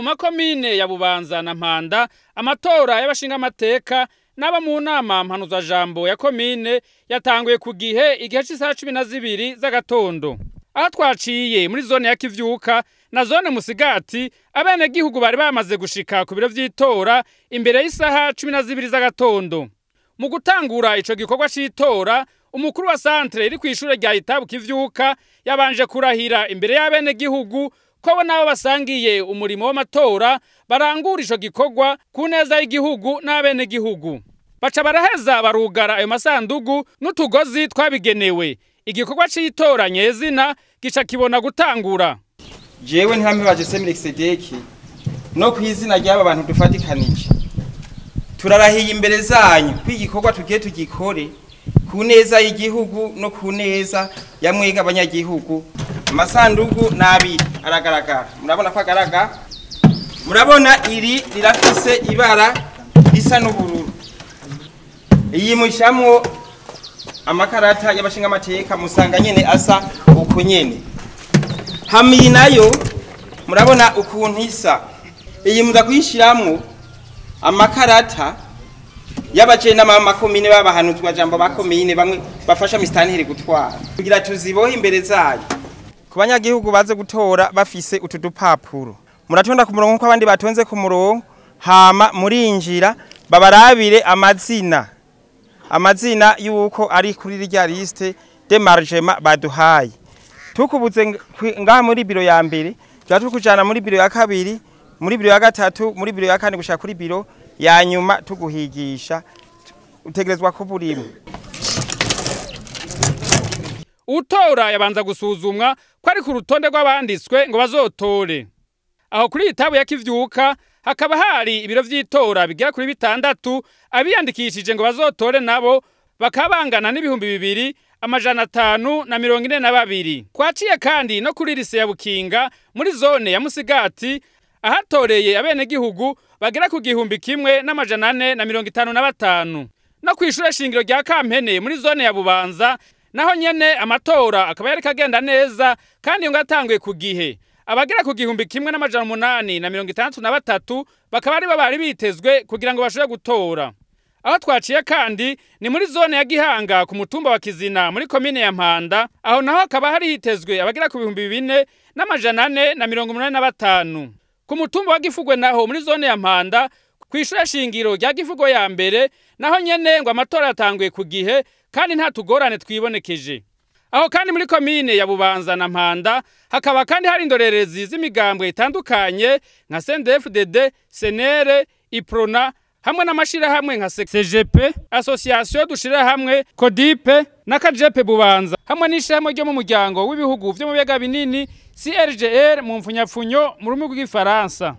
Mu makomine ya Bubanza na Mpanda, amatora y'abashingamateka n'aba mu nama mpanuzajambo ya komine yatanguye ku gihe, igihe c'isaha 12 z'agatondo. Aho twaciye muri zone ya Kivyuka na zone Musigati, abenegihugu bari bamaze gushika ku biro vy'itora imbere y'isaha 12 z'agatondo. Mu gutangura ico gikorwa c'itora, umukuru wa centre iri kw'ishure rya Itabu Kivyuka yabanje kurahira imbere y'abenegihugu ko bo nabo basangiye umurimo w'amatora barangura ico gikorwa ku neza y'igihugu n'abenegihugu. Baca baraheza barugara ayo masandugu n'utugozi twabigenewe. Igikorwa c'itora nyezina gica kibona gutangura. Jewe ntihambibaje Semilkisedeki no kw'izina ry'aba bantu dufatikanije, turarahiye imbere zanyu ko igikorwa tugiye tugikore ku neza y'igihugu no ku neza ya mwega abanyagihugu. Amasandugu n'abiri aragaragara, murabona ko agaragara, murabona iri rirafise ibara risa n'ubururu, iyi mushamwo amakarata y'abashingamateka musanga nyene asa uku nyene. Hama iyi nayo murabona ukuntu isa, iyi muza kuyishiramwo amakarata y'abajenama b'amakomine b'abahanuzwa jambo ba komine bamwe bafasha misitanteri gutwara, kugira tuzibohe imbere zayo. Ku banyagihugu baze gutora bafise utu dupapuro, muratonda ku murongo nkuko abandi batonze ku murongo, hama murinjira babarabire amazina yuko ari kuri rya liste d'émargement baduhaye. Tukubuze ngaha muri biro ya mbere, tuba tukujana muri biro ya kabiri, muri biro ya gatatu, muri biro ya kane, gushika kuri biro ya nyuma tuguhigisha. Utegerezwa kuba urimwo. Utora yabanza gusuzumwa ko ari ku rutonde rw'abanditswe ngo bazotore. Aho kuri Itabu ya Kivyuka hakaba hari ibiro vy'itora bigera kuri 6, abiyandikishije ngo bazotore nabo bakaba bangana n'2542. Twaciye kandi no kuri lycée ya Bukinga muri zone ya Musigati, ahatoreye abenegihugu bagera ku 1455. No kw'ishure shingiro rya Kampene muri zone ya Bubanza naho nyene amatora akaba yariko agenda neza kandi ngo atanguye ku gihe. Abagera ku 1863 bakaba aribo bari bitezwe kugira ngo bashobore gutora. Aho twaciye kandi ni muri zone ya Gihanga ku mutumba wa Kizina muri komine ya Mpanda, aho naho hakaba hari hitezwe abagera ku 4485. Ku mutumba wa Gifugwe naho muri zone ya Mpanda kw'ishure shingiro rya Gifugwe ya mbere naho nyene ngo amatora yatanguye ku gihe kandi nta tugorane twibonekeje. Aho kandi muri komine ya Bubanza na Mpanda hakaba kandi hari indorerezi z'imigambwe itandukanye nka CNDD-FDD, CNR, Iprona hamwe n'amashirahamwe nka CGP, Association dushira hamwe, Codipe na Kajepe Bubanza, hamwe n'ishirahamwe ryo mu muryango w'ibihugu vyo mu biyaga binini CRGR mu mfunyapfunyo mu rurimi rw'igifaransa.